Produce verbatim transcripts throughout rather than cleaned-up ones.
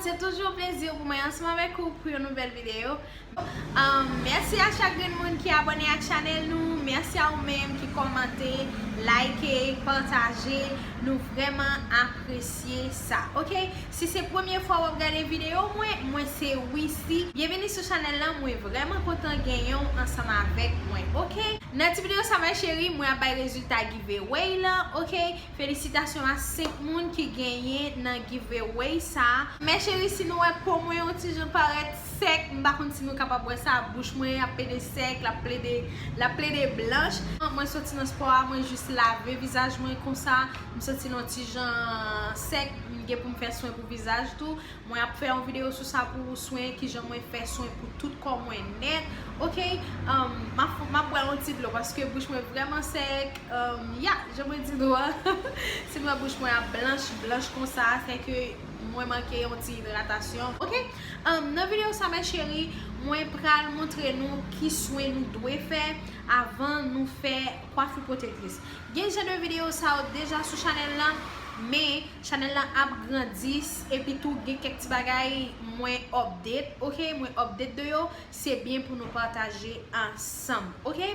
Se toujou yon plezi pou mwen ansanm avèk ou pou yon nouvèl videyo. Um, mèsi a chak grenn moun ki abòne ak chanèl nou. Mèsi a ou menm ki kòmante, like, pataje. Nou vrèman apresye sa, oke? Si se premye fwa w ap gade videyo mwen, mwen se Wissy. Byenveni sou chanèl lan, mwen vrèman kontan genyen w ansanm avèk mwen, oke? Nan ti videyo sa, mè cheri, mwen ap bay rezilta giveaway lan, oke? Felisitasyon a senk moun ki genyen nan giveaway sa. Mè cheri, si nou wè po mwen yon ti jan parèt sèk, m pa konn si nou kapab wè sa, bouch mwen ap plede sèk, l ap plede, l ap plede blanch. Mwen soti nan spò a, mwen jis lave vizaj mwen konsa, m santi l yon ti jan sèk, m gen pou m fè swen pou vizaj tou. Mwen ap fè yon videyo sou sa pou swen, kijan mwen fè swen pou tout kò mwen nèt. Oke, um, m ap, m ap bwè yon ti dlo paske bouch mwen vrèman sèk. Um, ya, jan mwen di nou an, si nou wè bouch mwen ap blanch, blanch konsa, se ke mwen manke yon ti idratasyon. Oke, um, nan videyo sa, mè cheri, mwen pral montre nou ki swen nou dwe fè avan nou fè kwafi pwotektris. Gen jan de videyo sa yo deja sou chanèl lan, men chanèl lan ap grandi, epi tou gen kèk ti bagay mwen update, oke? Mwen update de yo, se byen pou nou pataje ansanm, oke?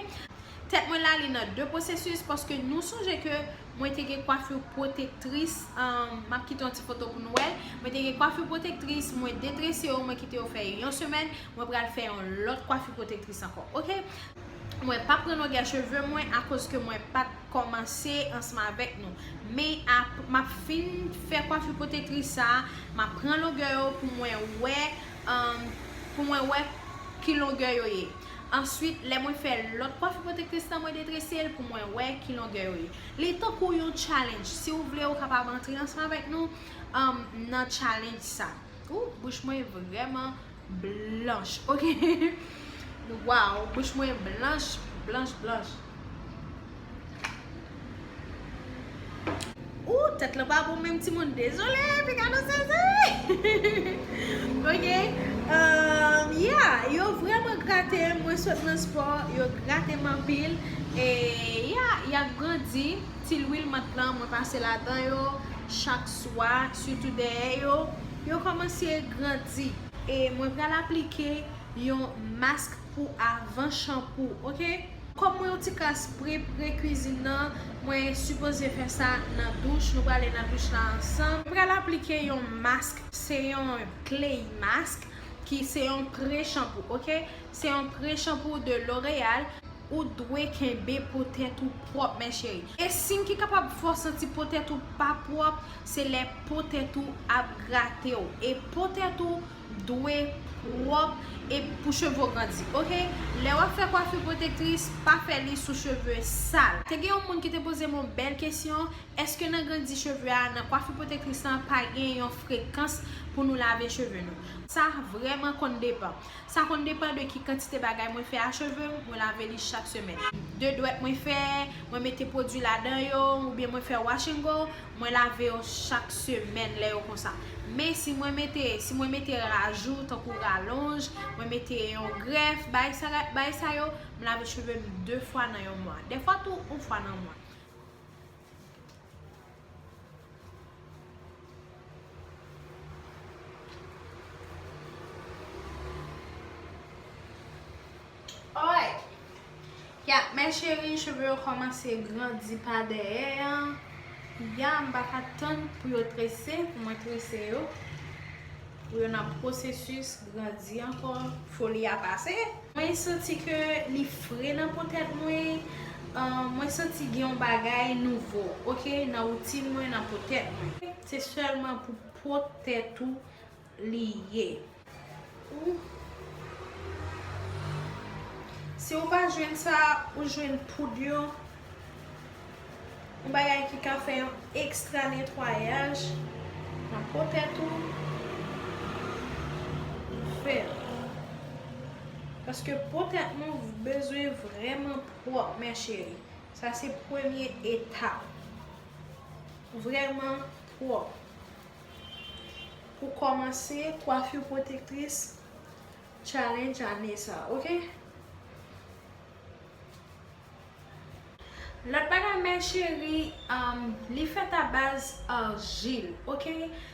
Tèt mwen la, li nan de pwosesis, paske nou sonje ke mwen te gen kwafi pwotektris, um, m ap kite yon ti foto pou nou wè l. Mwen te gen kwafi pwotektris, mwen detrese yo, mwen kite yo fè yon semèn, mwen pral fè yon lòt kwafi pwotektris ankò, oke? Mwen pa pran longè cheve mwen akoz ke mwen pa t kòmanse ansanm avèk nou. Men ap, m ap fin fè kwafi pwotektris sa a, m ap pran longè yo pou mwen wè, um, pou mwen wè ki longè yo ye. Answit, lè mwen fè lòt kwafi pwotektris lan, mwen detrese l pou mwen wè ki longè yo ye. Li tankou yon challenge. Si w vle, ou kapab antre ansanm avèk nou, um, nan challenge sa. Ou, bouch mwen vrèman blanch, oke? Waw, bouch mwen blanch, blanch, blanch. Ou, tèt lan pa bon menm timoun, dezole, piga nou sezi. Oke, um, yeah, yo vrèman grate m, mwen sot nan spò, yo grate m anpil. E, yeah, y ap grandi. Ti lwil mant lan, mwen pase ladan yo chak swa, sitou dèyè yo. Yo kòmanse grandi. E mwen pral aplike yon mask pou avan chanpou, oke? Kòm mwen yon ti kras pre, pre kwizin nan, mwen sipoze fè sa nan douch. Nou prale nan douch la ansanm. Mwen pral aplike yon mask, se yon clay mask ki se yon pre chanpou, oke? Se yon pre chanpou de L'Oréal. Ou dwe kenbe po tèt ou pwòp, mè cheri. E siy ki kapab fè w santi po tèt ou pa pwòp, se lè po tèt ou ap grate w. E po tèt ou dwe pwòp e pou cheve w grandi, oke? Lè w ap fè kwafi pwotektris, pa fè li sou cheve sal. Te gen yon moun ki te poze m yon bèl kesyon, èske nan grandi cheve a, nan kwafi pwotektris lan, pa gen yon frekans pou nou lave cheve nou? Sa vrèman konn depann. Sa konn depann de ki kantite bagay mwen fè a cheve m, mwen lave li chak semèn. De dwèt mwen fè, mwen mete pwodui ladan yo, oubyen mwen fè wash and go, mwen lave yo chak semèn lè yo konsa. Men si mwen mete, si mwen mete rajou, tankou ralonj, mwen mete yon grèf, bagay sa, bagay sa yo, m lave cheve m de fwa nan yon mwa. Dèfwa tou, yon fwa nan mwa. Alright. Ya, mè cheri, cheve yo kòmanse grandi pa dèyè an. Ya, m pa ka tann pou yo trese, pou mwen trese yo. Pou yo nan pwosesis grandi ankò, foli a pase. Mwen santi ke li fre nan po tèt mwen. Ah, mwen santi gen yon bagay nouvo, oke, nan woutin mwen, nan po tèt mwen. Se sèlman pou po tèt ou li ye. Ou, si ou pa jwenn sa, ou jwenn poud yo. Yon bagay ki ka fè yon ekstra netwayaj nan po tèt ou, ou fè l. Paske po tèt nou bezwen vrèman pwòp, mè cheri. Sa se premye etap. Vrèman pwòp. Pou kòmanse, kwafi pwotektris challenge ane sa, oke? Lòt bagay, mè cheri, um, li fèt a baz arjil, oke?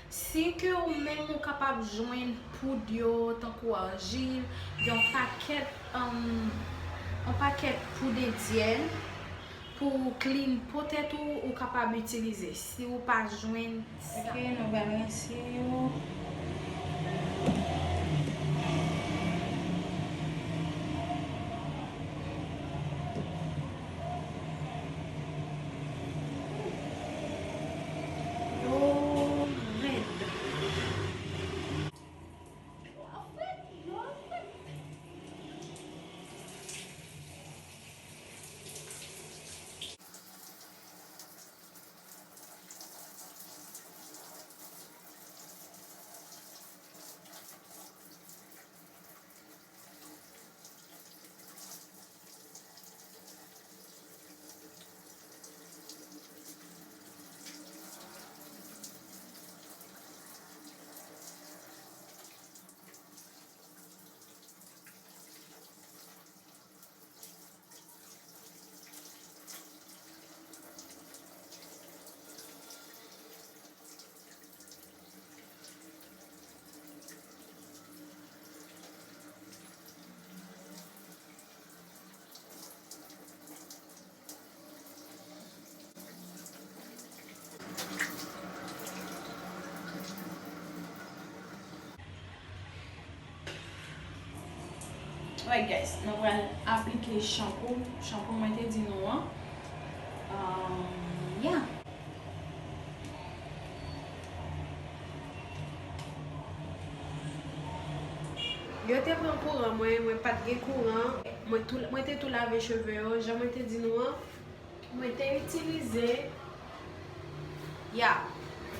Si ke ou menm ou kapab jwenn poud yo, tankou arjil, yon pakèt, um, yon pakèt poud endyèn pou clean po tèt ou, ou kapab itilize. Si ou pa jwenn sa. Ok, nou pral rense yo. Yo rèd. Alright guys, nou pral aplike chanpou, chanpou mwen te di nou an. Um, yeah. Yo te pran kouran mwen, mwen pa t gen kouran. Mwen tou, mwen te tou lave cheve yo, jan mwen te di nou an. Mwen te itilize, ya,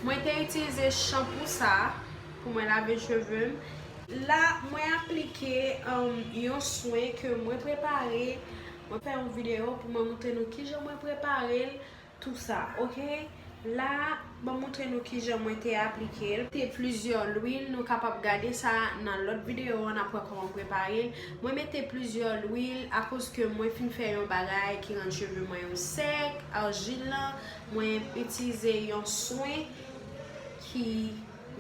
mwen te itilize chanpou sa pou mwen lave cheve m. La, mwen aplike, um, yon swen ke mwen prepare. Mwen fè yon videyo pou mwen montre nou kijan mwen prepare l, tou sa, oke? La, mwen montre nou kijan mwen te aplike l. Te plizyè lwil, nou kapab gade sa nan lòt videyo an, n ap wè kòman m prepare l. Mwen mete plizyè lwil akoz ke mwen fin fè yon bagay ki rann cheve mwen yo sèk, arjil lan. Mwen itilize yon swen ki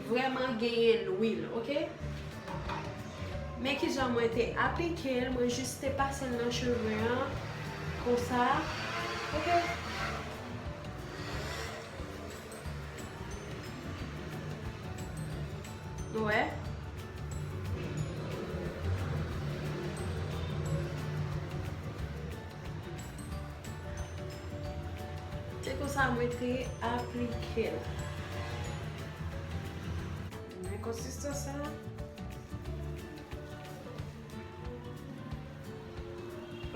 vrèman genyen lwil, oke? Men kijan mwen te aplike l, mwen jis te pase l nan cheve an, konsa, oke? Nou wè? Se konsa mwen te aplike l. Men konsistans sa.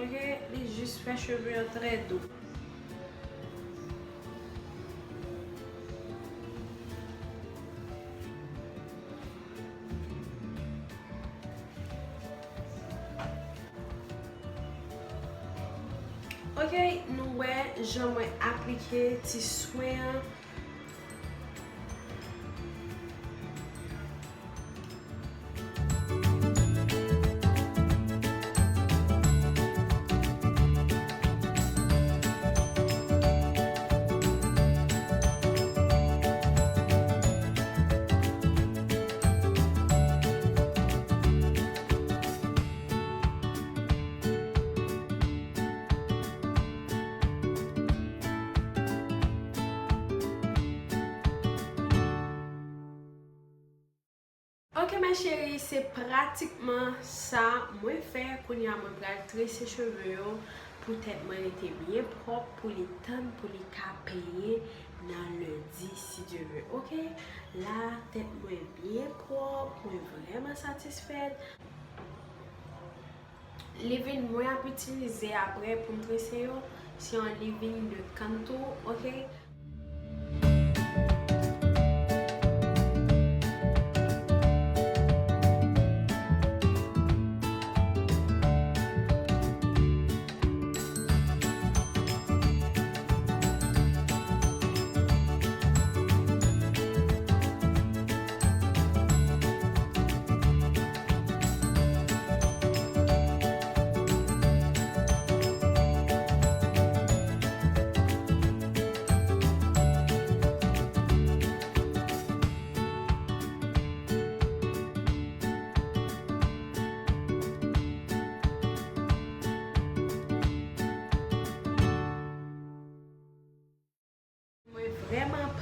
Oke, li jis fè cheve an trè dou. Oke, nou wè jan mwen aplike ti swen an. Ok, mes chéries, se pratikman sa mwen fè. Kounye a, mwen pral trese cheve yo pou tèt mwen rete byen pwòp, pou li tann, pou li ka penyen nan lendi, si Dye vle. Ok, la, tèt mwen byen pwòp, mwen vrèman satisfèt. Leave-in mwen ap itilize apre pou m trese yo, se yon leave-in de Cantu, ok?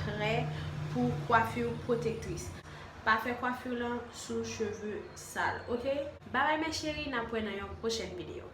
Prè pou kwafi pwotektris. Pa fè kwafi lan sou cheve sal, oke? Babay mes chéris, n ap wè nan yon pwochèn videyo.